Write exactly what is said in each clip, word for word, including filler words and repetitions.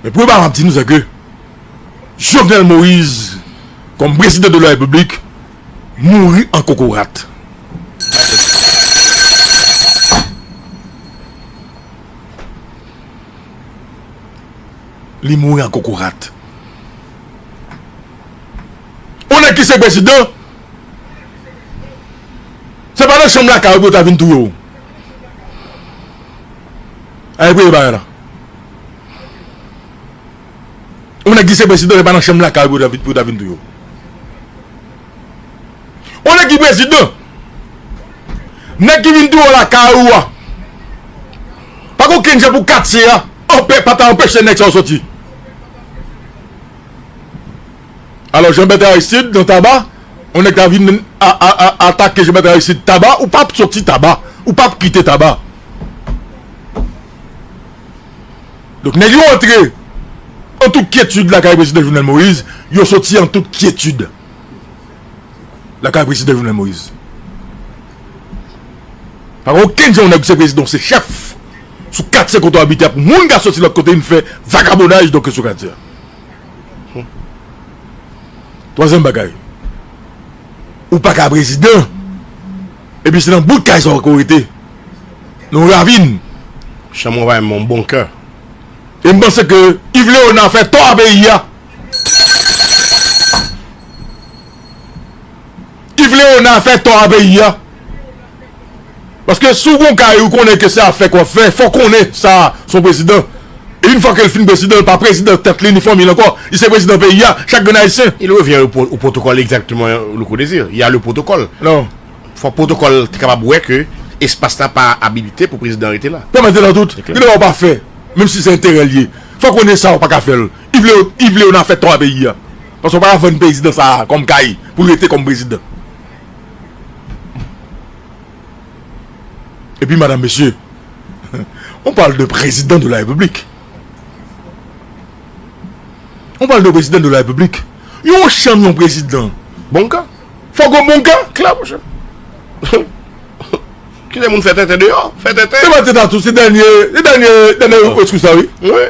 Men premye bagay m ap di nou, se ke Jovenel Moïse, kòm prezidan de la Repiblik, mouri an kokorat. Li mouri an kokorat. Yon nèg ki se prezidan, se pa nan chanm lakay ou pou yo ta vin touye w. Ay, premye bagay la. Yon nèg ki se prezidan, se pa nan chanm lakay ou pou yo ta vin, pou yo ta vin touye w. Yon nèg ki prezidan, nèg ki vin touye w lakay ou a, pa gen okenn jan pou katye a anpe-, pa ta anpeche nèg sa yo soti. Alò, Jean Bertrand Aristide, nan Taba, yon nèg ta vin a, a, a, atake Jean Bertrand Aristide Taba, ou p ap soti Taba, ou p ap kite Taba. Donk, nèg yo antre an tout kyetid lakay prezidan Jovenel Moïse, yo soti an tout kyetid lakay prezidan Jovenel Moïse. Pa gen okenn jan yon nèg se prezidan, se chèf sou katye kote w abite a, pou moun ka soti lòt kote vin fè vagabonaj donk sou katye a. Twazyèm bagay, ou pa ka prezidan, epi se nan bout kay sa w ko rete, nan yon ravin. Chanm ou pa menm yon bonkè. E m panse ke Yves Léonard fè tò a peyi a. Yves Léonard fè tò a peyi a. Paske si w gon kay, ou konnen ke se afè k w ap fè, fò w konnen sa, se yon prezidan. E yon fwa ke l fin prezidan, l pa prezidan tèt li ni fanmi l ankò. Li se prezidan peyi a, chak grenn ayisyen. Il revient au, pro- au protocole exactement, Louko Désir. Il y a le protocole. Non. Fò pwotokòl te kapab wè ke espas la pa abilite pou prezidan rete la. Pèmèt nan tout. Gen de bagay w pa fè, menm si se enterè l ye. Fò w konnen sa, w pa ka fè l. Yves Léo, Yves Léonard fè tò a peyi a. Paske w pa ka vann prezidan sa a kòm kay pou l rete kòm prezidan. Epi, madam, mesye, on parle de président de la République. On parle de président de la République. Yon chanm yon prezidan. Bonkè. Fò gon bonkè. Klè, monchè. Kite moun fè tenten deyò. Fè tenten. Se pa tenten tou, se dènye, se dènye, dènye resous la, wi. Wi.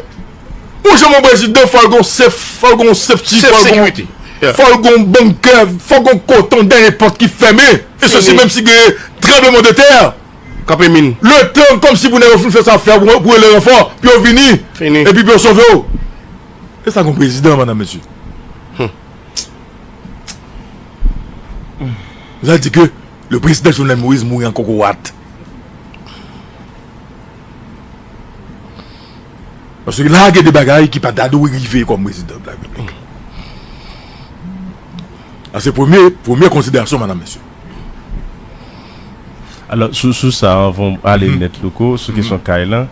Yon chanm yon prezidan, fò l gon sef, fò l gon safety, fò l gon, fò l gon bonkè, fò l gon kote, dènye pòt ki fèmen. E sesi menm si gen tranbleman de tè. Kanpe min. Letan kòmsi pou nèg yo fin fè sa fè pou, pou rele ranfò, pou yo vini, epi pou yo sove w. E sa gon prezidan, madam, mesye. Sa di ke le président Jovenel Moïse mouri an kokorat. Paske la gen de bagay ki pa ta dwe rive kòm prezidan de la Repiblik. Sa se premye, premye konsiderasyon, madam, mesye. Alò, sou, sou sa, anvan w ale nèt, Louko, sou kesyon kay lan,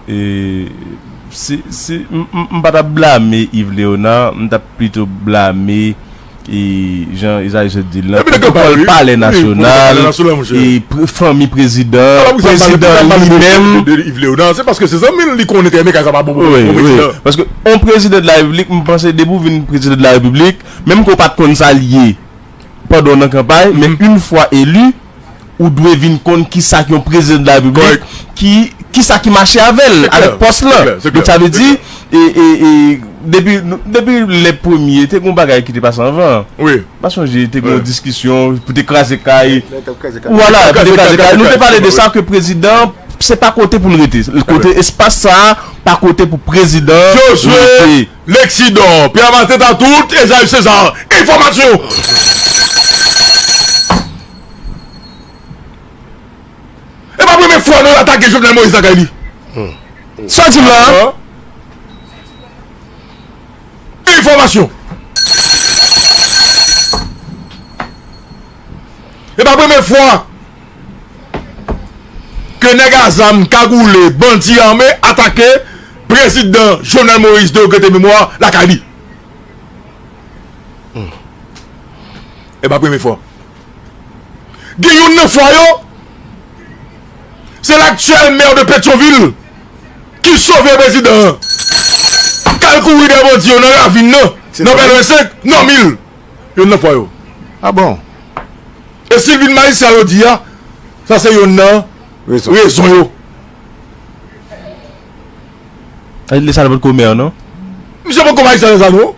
e, se, se, m, m, m pa t ap blame Yves Léonard, m t ap pito blame, e, jan Ezayi sot di l lan, pwotokòl Palè Nasyonal, e, pr- fanmi prezidan, prezidan li menm. De Yves Léonard, se paske se zanmi l, li konnen trè byen kay sa pa bon pou prezidan. Paske yon prezidan de la Repiblik, m panse depi w vin prezidan de la Repiblik, menm ke w pa t konn sa l ye, pandan w nan kanpay, men yon fwa eli, ou dwe vin konn kisa k yon prezidan de la Repiblik, ki, kisa ki mache avè l, avèk pòs lan. Donk, sa vle di, e, e, e, depi, depi lè premye, te gen yon bagay ki te pase anvan. Pa sonje, te gen yon diskisyon pou te kraze kay. Vwala, pou te kraze kay. Nou te pale de sa ke prezidan, se pa kote pou l rete. Kote espas sa a, pa kote pou prezidan rete. Lexidor, Pierre Martin Tatout, Esaü César, enfòmasyon! E pa premye fwa nou atake Jovenel Moïse lakay li. Sa di m la a? Enfòmasyon! E pa premye fwa ke nèg a zam, kagoule, bandi ame atake prezidan Jovenel Moïse de regrete memwa lakay li. E pa premye fwa. Gen youn nan fwa yo, se laktyèl mè de Petyonvil ki sove prezidan an. K al kouri dèyè bandi yo nan ravin nan, nan Bèlwen senk, nan mil. Youn nan fwa yo. A bon? E si l vin majistra yo di a, sa se youn nan rezon yo. Desalin potko mè, non? Misye potko majistra Desalin, non.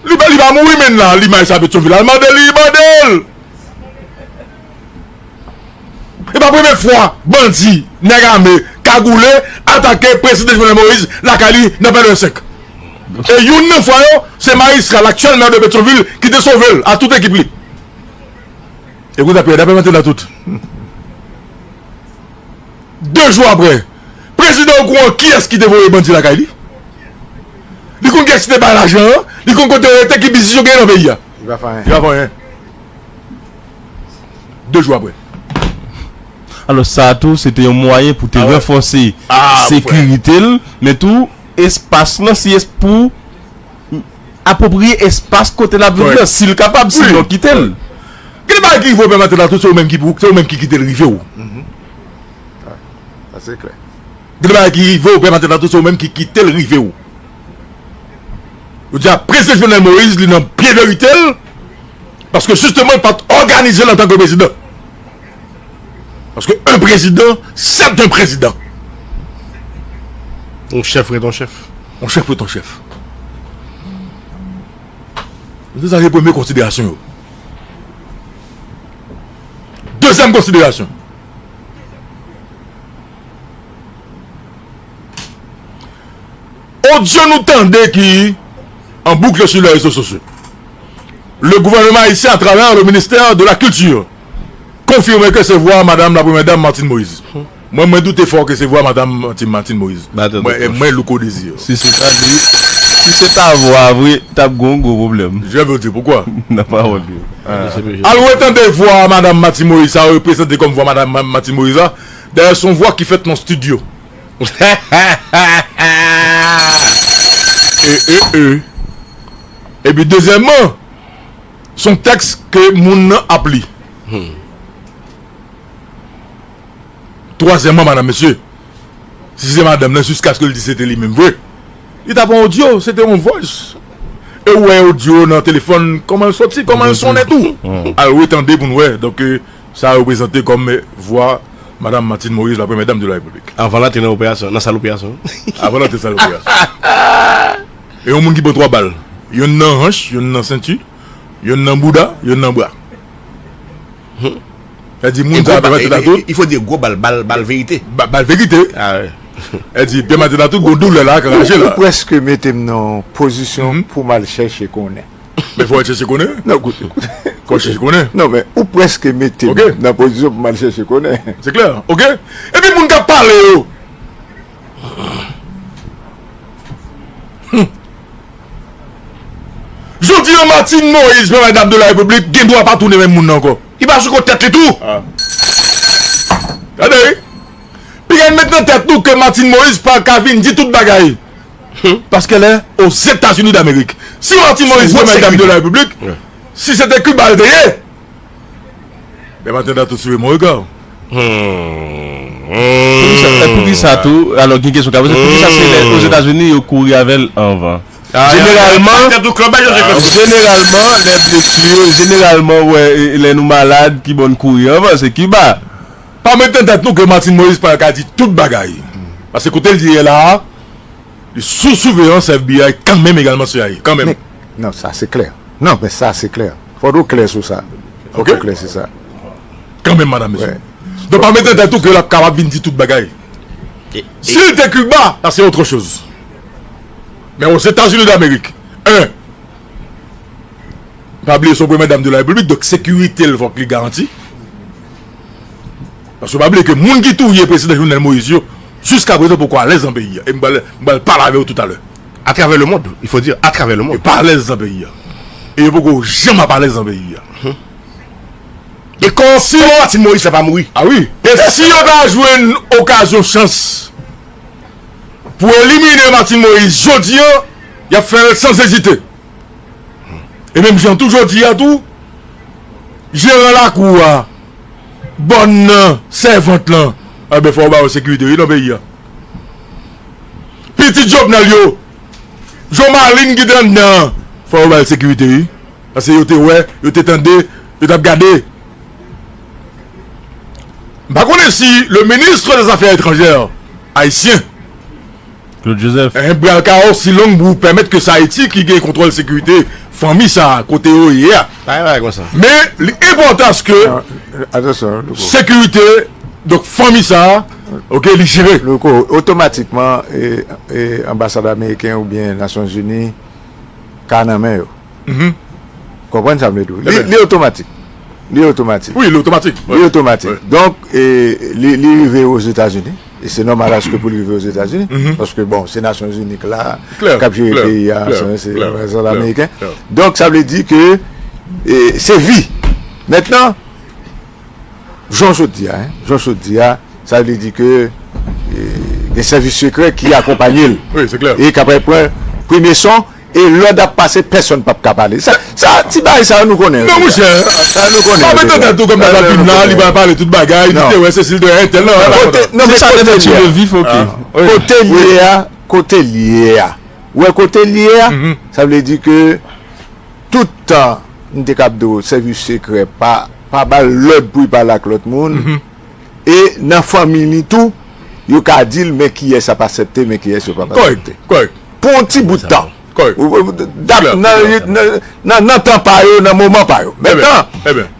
Li pa, li pa mouri menm la, li majistra Petyonvil. Al mande li, mande l. E pa premye fwa bandi, nèg ame, kagoule, atake prezidan Jovenel Moïse lakay li nan Pèlen senk. E youn nan fwa yo, se majistra, laktyèl mè de Petyonvil, ki te sove l a tout ekip li. E kounye a, Pierre, dapre Matela tout. De jou apre, prezidan okouran kiyès ki te voye bandi lakay li. Li konn kiyès ki te bay lajan an, li konn kote yo rete, ki biznis yo genyen nan peyi a. Li pa fè anyen. Li pa fè anyen. De jou apre. Alò, sa a tou, se te yon mwayen pou te ranfòse sekirite l, men tou, espas lan, si es-, pou apwopriye espas kote l ap viv lan, si l kapab, sinon kite l. Gen de bagay ki rive w, Pè Matela, tou, se ou menm ki pou, se ou menm ki kite l rive w. Sa, se klè. Gen de bagay ki rive w, Pè Matela, tou, se ou menm ki kite l rive w. Yo di a prezidan Jovenel Moïse, li nan byen verite l, paske jisteman, li pa t òganize l antanke prezidan. Paske un président, c'est un président. Un chef reste un chef. Un chef reste un chef. Sa se premye konsiderasyon yo. Dezyèm konsiderasyon. Odyo nou tande ki an boucle sur les réseaux sociaux. Le gouvernement haïtien, à travers le ministère de la Culture, confirme que c'est voix madame la première dame Martine Moïse. Mwen, mwen doute fò ke se vwa madanm Martine, Martine Moïse. Mwen, mwen, Louko Désir. Si se ta vre, si se ta vwa vre, t ap gen yon gwo pwoblèm. Je veux dire pourquoi. Nan pawòl yo. Al retande vwa madanm Martine Moïse, sa reprezante kòm vwa madanm Ma-, Martine Moïse la. Dayè, se yon vwa ki fèt nan estidyo. E, e, e. Epi, dezyèmman, se yon tèks ke moun nan ap li. Twazyèmman, madanm, mesye, si se madanm nan, jiskaske l di se te li menm vre, li ta pran odyo, se te yon voice. E ou wè odyo nan telefòn, kòman l soti, kòman l sonnen tou. Al retande pou n wè. Donk, euh, sa reprezante kòm, euh, vwa madanm Martine Moïse, la première dame de la République. Anvan l antre nan operasyon, nan sal operasyon. Anvan l antre sal operasyon. E yon moun ki pran twa bal. Yonn nan hanch, yonn nan senti, yonn nan bouda, yonn nan bra. Sa di moun sa ap mete la tout. Il faut dire gwo bal, bal, bal verite. Ba-, bal verite. Ah, wi. Sa di, Pierre Martin la tout, gon doulè la, ka rache la. Ou prèske mete m nan pozisyon pou m al chèche konnen. Men fò w chèche konnen. Non, koute, koute. Fò w chèche konnen. Non, men ou prèske mete m nan pozisyon pou m al chèche konnen. Se klè, oke? Epi moun k ap pale yo. Jodi an, Martine Moïse, Premye Dam de la Repiblik, gen dwa pa tounen menm moun nan ankò. Li pa sou kont tèt li tou. Gade, wi. Piga n met nan tèt nou ke Martine Moïse pa ka vin di tout bagay. Paske l aux États-Unis d'Amérique. Si Martine Moïse, Premye Dam de la Repiblik, si se te Kiba l te ye, Demain matin, dans tout suivre mon regard. Poukisa, poukisa tou? Alò, gen kesyon k ap poze, poukisa se lè Ozetazini yo kouri avè l anvan? Jeneralman, jeneralman, lè blesi yo, jeneralman, wè, lè nou malad, ki bò n kouri anvan, se Kiba. Pa met nan tèt nou ke Martine Moïse pa ka di tout bagay. Paske kote l ye la a, li sou souveyans F B I kanmenm, egalman C I A kanmenm. Men, non, sa se klè. Non, men sa se klè. Fò nou klè sou sa. Fò nou klè sou sa. Kanmenm, madanm, mesye. Donk, pa met nan tèt ou ke l ap kapab vin di tout bagay. Si l te Kiba, sa se autre chose. Men Ozetazini Damerik, en, pa bliye se yon Premye Dam de la Repiblik, donk sekirite l fòk li garanti. Paske pa bliye ke moun ki touye prezidan Jovenel Moïse yo, jiskaprezan poko alèz nan peyi a. E m pral, m pral pale avè yo toutalè. À travers le monde, il faut dire à travers le monde. Yo pa alèz nan peyi a. E yo poko janm ap alèz nan peyi a. E kòman, kòman Martine Moïse la pa mouri? Ah wi. E si yo ta jwenn okazyon, chans pou elimine Martine Moïse jodi an, y ap fè l san ezite. E menm jan tou jodi a tou, jeran lakou a, bòn nan, sèvant lan, enben fò yo ba yo sekirite wi nan peyi a. Pitit Jovenel yo, Jomaline ki te anndan an, fò yo ba l sekirite wi. Paske yo te wè, yo te tande, yo t ap gade. M pa konnen si le ministre des Affaires étrangères ayisyen Claude Joseph. Enben, bra l ka osi long pou pèmèt ke se Ayiti ki gen kontwòl sekirite fanmi sa a, kote yo ye a. Pa gen bagay konsa. Men, li enpòtan ke sekirite, donk, fanmi sa a, oke, li jere. Louko, otomatikman, e, e, anbasad ameriken oubyen Nasyonzini ka nan men yo. Konprann sa m vle di w. Li, li otomatik. Li otomatik. Wi, li otomatik. Li otomatik. Donk, e, li, li rive Ozetazini. E se nòmal aske pou l rive Ozetazini. Paske, bon, se Nasyonzini k la, k ap jere peyi a, se, se, se ameriken. Donk, sa vle di ke, e, se vi. Mentnan, jan w sot di a, en, jan w sot di a, sa vle di ke, e, gen sèvis sekrè ki akonpanye l. Wi, se klè. E k ap pran premye son, e lòd ap pase, pèsonn p ap ka pale. Sa, sa, ti bagay sa yo nou konnen. Non, monchè, sa nou konnen. Pa mete tèt ou kòm nan lapin la, li pral pale tout bagay, li te wè Cecile de entèl, non. Kote, non, men kote l ye a? Kote l ye a? Kote l ye a? Ou wè kote l ye a? Sa vle di ke tout tan, m te kab di w, sèvis sekrè pa, pa ba l lòd pou l pale ak lòt moun. E nan fanmi li tou, yo ka di l, men kiyès ap aksepte, men kiyès yo p ap aksepte. Kòrèk, kòrèk. Pou yon ti bout tan. Kòrèk. Ou, ou, dap, nan, nan, nan, nan tan pa yo, nan moman pa yo. Mentnan,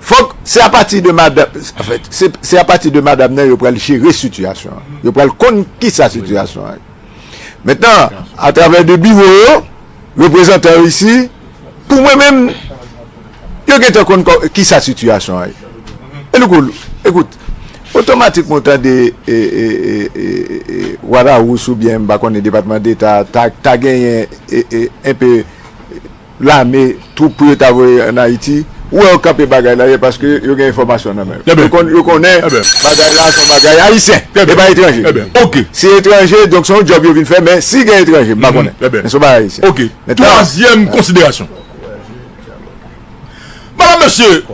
fòk se apati de madanm, anfèt, se, se apati de madanm nan yo pral jere sitiyasyon an. Yo pral konn kisa sitiyasyon an ye. Mentnan, atravè de biwo yo, reprezantan yo isi, pou mwen menm, yo gentan konn kò-, kisa sitiyasyon an ye. E nou kou-, ekout, otomatikman w tande, e, e, e, e, e, White House oubyen, m pa konnen, Depatman Deta, ta, ta genyen, e, e, enpe lame, twoup pou yo ta voye ann Ayiti, ou wè yo kanpe bagay la, e paske yo gen enfòmasyon nan men yo. Yo konn-, yo konnen bagay la se yon bagay ayisyen, e pa etranje. Se etranje, donk se yon djòb yo vin fè, men si gen etranje, m pa konnen. Men se yon bagay ayisyen. Mentnan, twazyèm konsiderasyon. Madame, Monsieur,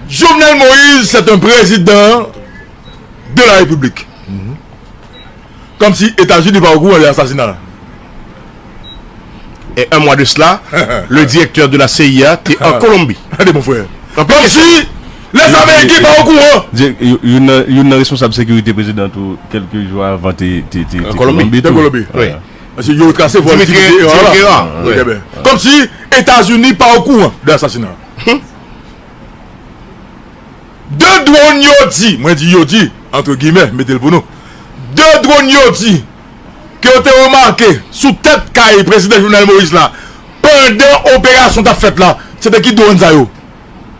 Jovenel Moïse, c'est un président de la République. Kòmsi Etazini pa okouran de asasina. Et un mois de cela, le directeur de la C I A te an Kolonbi. Tande, mon frè. Kòmsi lèzameriken pa okouran. Youn nan, youn nan responsab sekirite prezidan tou, kèlke jou avan, te, te, te, te Kolonbi tou. Te Kolonbi. Wi. Paske yo trase vòl Dimitri, Dimitri Hérard. Kòmsi Etazini pa okouran de asasina. De dwòn yo di, mwen di yo di, antre gimè, mete l pou nou. De dwòn yo di ke yo te remake sou tèt kay prezidan Jovenel Moïse la, pandan operasyon t ap fèt la, se te ki dwòn sa yo?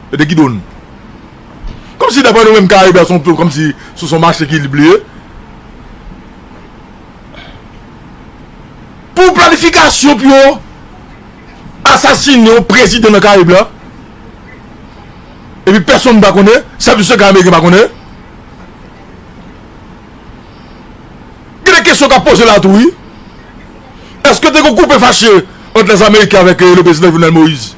Se te ki dwòn? Kòmsi daprè nou menm Karayib la, se yon, kòmsi se yon mache ki bliye. Pou planifikasyon pou yo asasinen yon prezidan nan Karayib la, epi pèsonn pa konnen, sèvis sekrè ameriken pa konnen. Gen de kesyon k ap poze la tou, wi. Èske te gen koupe fache ant lèzameriken avèk, euh, le président Jovenel Moïse?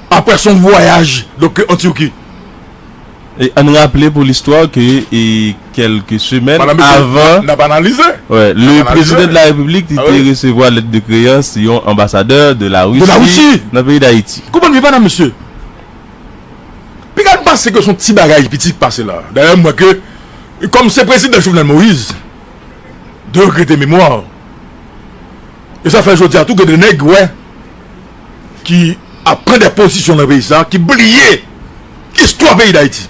Apre son vwayaj, donk, an Tiki. E ann raple pou listwa ke, e, kèlke semèn avan, n ap analize. Wè, le président de la République, li te resevwa lèt de kreyans yon anbasadè de la Risi nan peyi Dayiti. Konprann byen, madanm, mesye. Piga n panse ke se yon ti bagay piti k pase la. Dayè, m wè ke, kòm se prezidan Jovenel Moïse, de regrete memwa. E sa fè jodi a tou gen de nèg, wè, ki ap pran de pozisyon nan peyi sa, ki bliye istwa peyi Dayiti.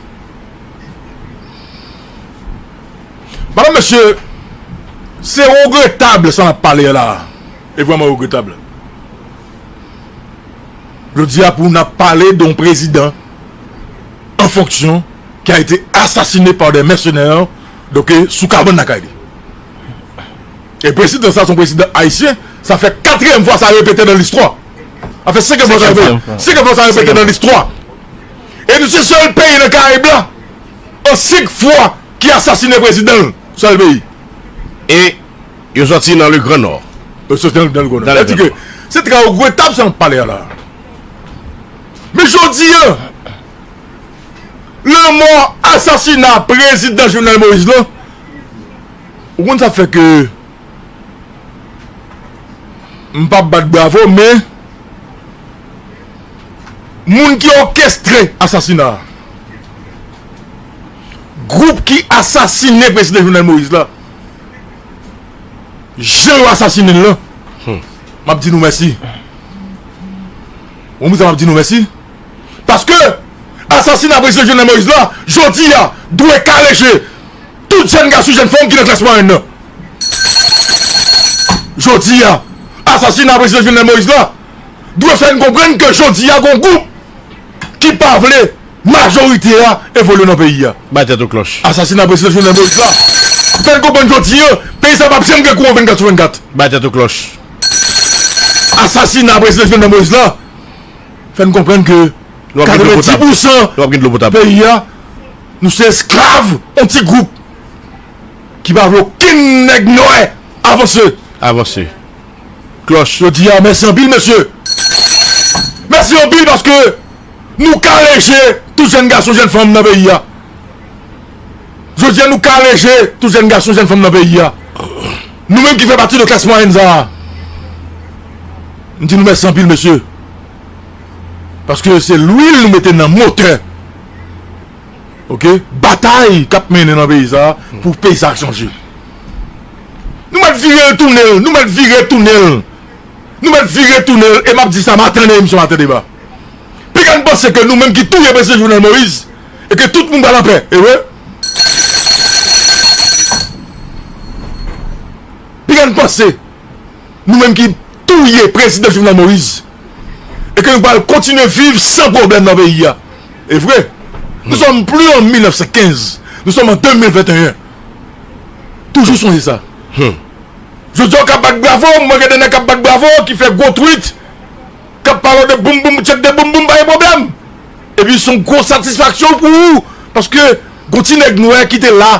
Madanm, mesye, se regretab sa n ap pale a la. E vrèman regretab. Jodi a, pou n ap pale de yon prezidan an fonksyon ki a été assassiné par des mercenaires, donk, sou kabann lakay li. E prezidan sa, se yon prezidan ayisyen, sa fè katriyèm fwa sa repete nan listwa. Sa fè senkyèm fwa sa repete, senkyèm fwa sa repete nan listwa. E nou se sèl peyi nan Karayib la, an senk fwa, ki asasinen prezidan l, sèl peyi. E yo sòti nan le Gran Nò. Yo sòti nan, nan le Gran Nò. Sa di ke se trè regretab sa n ap pale a la. Men jodi a, lanmò, asasina prezidan Jovenel Moïse la, ou konn sa fè ke m p ap bat bravo, men moun ki òkestre asasina a, gwoup ki asasinen prezidan Jovenel Moïse la, Jan yo asasinen l lan, m ap di nou mèsi. Ou konn sa m ap di nou mèsi? Paske asasina prezidan Jovenel Moïse la, jodi a, dwe kale je tout jèn gason, jèn fanm ki nan klas mwayèn nan. Jodi a, asasina prezidan Jovenel Moïse la dwe fè n konprann ke jodi a, gon gwoup ki pa vle majorite a evolye nan peyi a. Bay tèt ou klòch. Asasina prezidan Jovenel Moïse la fè n konprann jodi a, peyi sa p ap janm gen kouran vennkat sou vennkat. Bay tèt ou klòch. Asasina prezidan Jovenel Moïse la fè n konprann ke katrevendis pousan peyi a, nou se esklav yon ti gwoup ki pa vle okenn nèg nwè avanse. Avanse. Klòch. Yo di a mèsi anpil, mesye. Mèsi anpil paske nou kale je tout jèn gason, jèn fanm nan peyi a. Jodi a, nou kale je tout jèn gason, jèn fanm nan peyi a. Nou menm ki fè pati de klas mwayèn sa a, m di nou mèsi anpil, mesye. Paske se lwil nou mete nan motè, oke, batay k ap mennen nan peyi sa a pou peyi sa a chanje. Nou mèt vire l tounen l, nou mèt vire tounen l. Nou mèt vire tounen l, e m ap di sa maten nan emisyon Maten Deba. Piga n panse ke nou menm ki touye prezidan Jovenel Moïse, e ke tout moun pral anpè, e vre? Piga n panse nou menm ki touye prezidan Jovenel Moïse, e ke nou pral kontinye viv san pwoblèm nan peyi a. E vre, nous sommes plus en mil nèf san kenz, nous sommes en deux mille vingt et un. Toujou sonje sa. Jodi a, w ka bat bravo, mwen gen de nèg k ap bat bravo, ki fè gwo twit, k ap pale de boum boum, tchèk de boum boum, pa gen pwoblèm. Epi se yon gwo satisfaksyon pou ou, paske gon ti nèg nwè ki te la,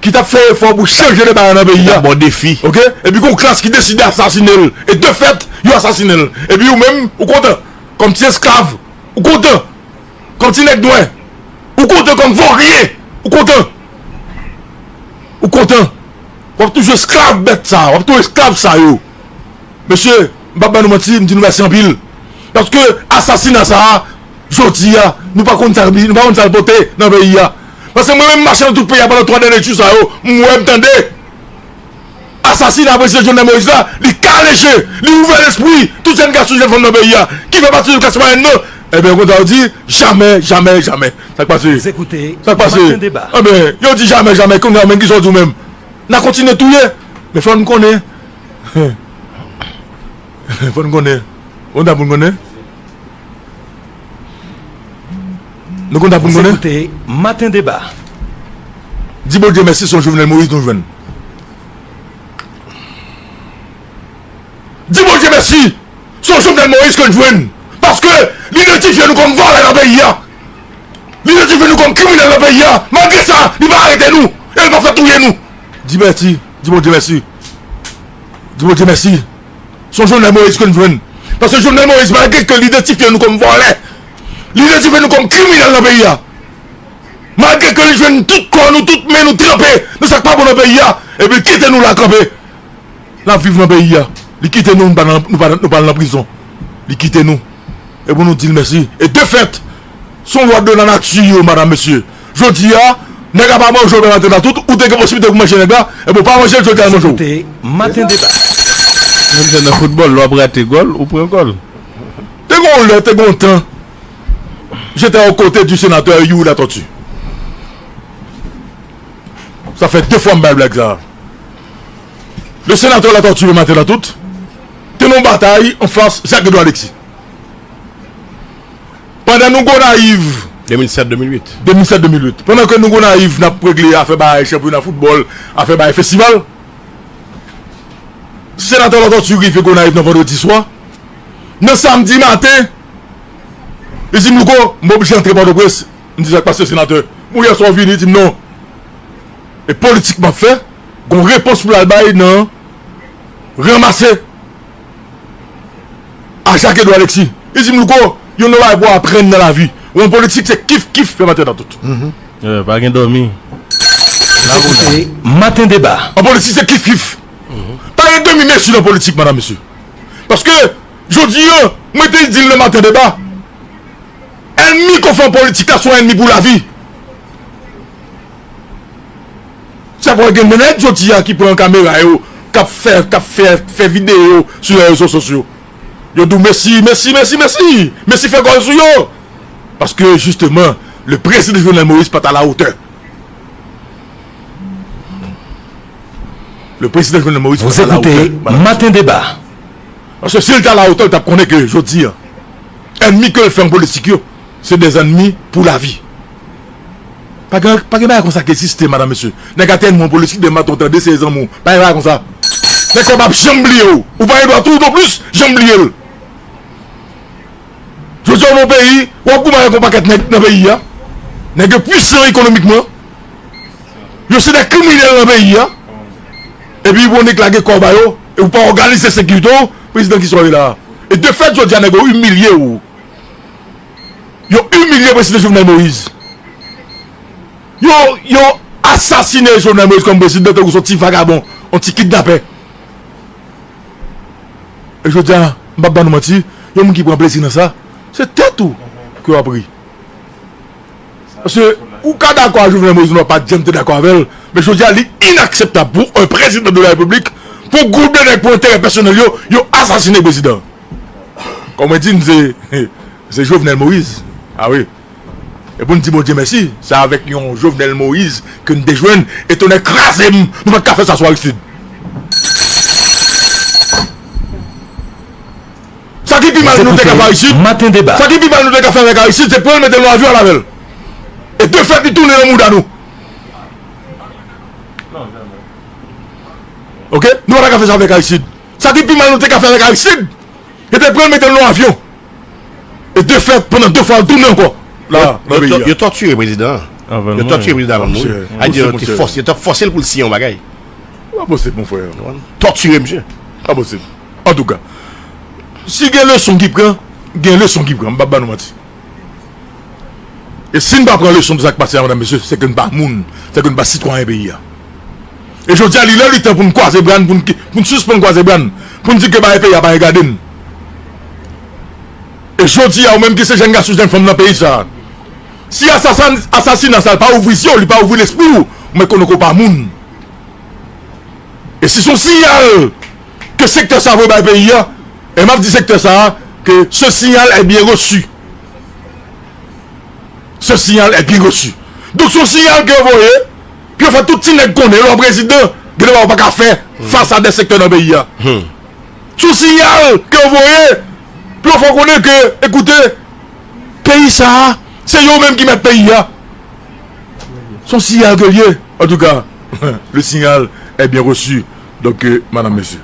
ki t ap fè efò pou chanje de bagay nan peyi a. Bon defi. Oke? Epi gon klas ki deside asasine l. E de fèt, yo asasine l. Epi ou menm, ou kontan. Kòm ti esklav, ou kontan. Kòm ti nèg nwè, ou kontan, kòm voryen, ou kontan. Ou kontan. W ap toujou esklav bèt sa, w ap toujou esklav sa yo. Mesye, m p ap ba nou manti, m di nou mèsi anpil. Paske asasina sa a, jodi a, nou pa konn sa, nou pa konn sa l pote nan peyi a. Paske mwen menm m mache nan tout peyi a pandan twa dènye jou sa yo, m wè, m tande. Asasina prezidan Jovenel Moïse la, li kale je, li ouvè lespri tout jèn gason, jèn fanm nan peyi a, ki fè pati de klas mwayèn nan. Ebyen, kontan yo di, jamè, jamè, jamè. Sa k pase? Sa k pase? Ebyen, yo di jamè, jamè, kounye a menm, kisa w di w menm? N a kontinye touye. Men fò n konnen. Fò n konnen. Ou kontan pou n konnen? Nou kontan pou n konnen? Maten Deba. Di Bondye mèsi, se yon Jovenel Moïse nou jwenn. Di Bondye mèsi, se yon Jovenel Moïse ke n jwenn. Paske l idantifye nou kòm vòlè nan peyi a. Li idantifye nou kòm kriminèl nan peyi a. Malgre sa, li pa arete nou. E li pa fè touye nou. Di mèsi. Di Bondye mèsi. Di Bondye mèsi. Se yon Jovenel Moïse ke n jwenn. Paske Jovenel Moïse, malgre ke li idantifye nou kòm vòlè, li idantifye nou kòm kriminèl nan peyi a. Malgre ke li jwenn tout kò nou, tout men nou tranpe nan sa k pa bon nan peyi a, epi li kite nou la kanpe. N ap viv nan peyi a. Li kite nou, nou pa nan, nou pa, nou pa al nan prizon. Li kite nou. E pou nou di l mèsi. E de fèt, se yon lwa de la nati yo, madam, mesye. Jodi a, nèg la pa manje w maten la tout, ou te gen posiblite pou manje nèg la, e bon, pa manje l, jodi a, l manje w. Maten Deba. Menm jan nan foutbòl, lè w ap rate gòl, ou pran gòl. Te gen yon lè, te gen yon tan, j'étais aux côtés du sénateur Youri Latortue. Sa fè de fwa m bay blag sa a. Le sénateur Latortue, maten la tout, te nan yon batay anfas Jacques Edouard Alexis. Pandan nou Gonayiv, de mil sèt de mil uit. De mil sèt de mil uit. Pandan ke nou Gonayiv, n ap regle afè bay chanpyona foutbòl, afè bay festival, senatè Latortue rive Gonayiv nan vandredi swa. Nan samdi maten, li di m, "Louko, m oblije antre Pòtoprens." M di, "Sa k pase, senatè?" "Bon, yè swa w vini?" Li di m, "Non. E politik m ap fè." Gon repons pou l al bay nan ranmase a Jacques Edouard Alexis. Li di m, "Louko, yon bagay pou w aprann nan lavi. Ou an politik, se kif kif, fè maten nan tout." Eh, pa gen dòmi. Maten Deba. An politik, se kif kif. Pa gen demi mezi nan politik, madam, mesye. Paske, jodi a, mwen te di l nan Maten Deba, ènmi ke w fè an politik la, se yon ènmi pou lavi. Sa fè gen nèg jodi a ki pran kamera yo, k ap fè, k ap fè, fè videyo sou lè rezo sosyo. Yo di w mèsi, mèsi, mèsi, mèsi. Mèsi fè gòl sou yo. Paske, jisteman, le prezidan Jovenel Moïse pa t a la wotè. Le prezidan Jovenel Moïse pa t a la wotè. Maten Deba. Paske si l t a la wotè, l t ap konnen ke jodi a, ènmi ke l fè an politik yo, se de ènmi pou lavi. Pa gen, pa gen bagay konsa ki egziste, madanm, mesye. Nèg atè nou an politik, demen maten w tande se zanmi w. Pa gen bagay konsa. Nèg sa yo p ap janm bliye w. Ou pa gen dwa tou non plis janm bliye l. Jodi a, w nan peyi, w ap goumen avèk yon pakèt nèg nan peyi a. Nèg yo pwisan ekonomikman. Yo se de kriminèl nan peyi a. Epi ou nèk lage kò w ba yo, e ou pa òganize sekirite w, prezidan ki sa w ye la a. E de fèt, jodi a, nèg yo imilye w. Yo imilye prezidan Jovenel Moïse. Yo, yo asasine Jovenel Moïse kòm prezidan tankou se yon ti vagabon, yon ti kidnapè. E jodi a, m p ap ban nou manti, yon moun ki pran plezi nan sa, se tèt ou ke w ap ri. Paske ou ka dakò a Jovenel Moïse, nou pa janm te dakò avè l, men jodi a, li inakseptab pou yon prezidan de la repiblik, pou gwoup de nèg, pou enterè pèsonèl yo, yo asasine prezidan. Kòm mwen di, n se, se Jovenel Moïse. A wi. E pou n di Bondye mèsi, se avèk yon Jovenel Moïse ke n te jwenn, e tonè kraze m, nou pa t ka fè sa sou Aristide. Sa ki pi mal nou te ka fè Aristide, Maten Deba. Sa ki pi mal nou te ka fè avèk Aristide, se pran l mete l nan avyon al avè l. E de fèt, li tounen nan mouda nou. Oke? Nou pa ta ka fè sa avèk Aristide. Sa ki pi mal nou te ka fè avèk Aristide, se te pran l mete l nan avyon. E de fèt, pandan de fwa, l tounen ankò. La, nan peyi a. Yo tòtire prezidan an. Yo tòtire prezidan an. Wi. A di yo te fòse, yo t ap fòse l pou l siyen yon bagay. Pa posib, mon frè. Tòtire misye. Pa posib. Antouka, si gen leson ki pran, gen leson ki pran. M p ap ba nou manti. E si n pa pran leson de sa k pase a, madanm, mesye, se ke n pa moun, se ke n pa sitwayen peyi a. E jodi a, li lè, li tan pou n kwaze bra n, pou n ki, pou n sispann kwaze bra n, pou n di ke bagay peyi a pa regade n. E jodi a, ou menm ki se jèn gason, jèn fanm nan peyi sa a, si asasan, asasina sa a pa ouvri zye w, li pa ouvri lespri w, ou mèt konnen ke w pa moun. E si se yon siyal ke sektè sa a voye bay peyi a, e m ap di sektè sa a ke ce signal est bien reçu. Ce signal est bien reçu. Donk, se yon siyal ke yo voye, pou yo fè tout ti nèg konnen, lè w prezidan, gen de bagay ou pa ka fè fas a de sektè nan peyi a. Se yon siyal ke yo voye, pou yo fè w konnen ke, ekoute, peyi sa a, se yo menm ki mèt peyi a. Se yon siyal ke l ye. Antouka, le signal est bien reçu. Donk, euh, madanm, mesye.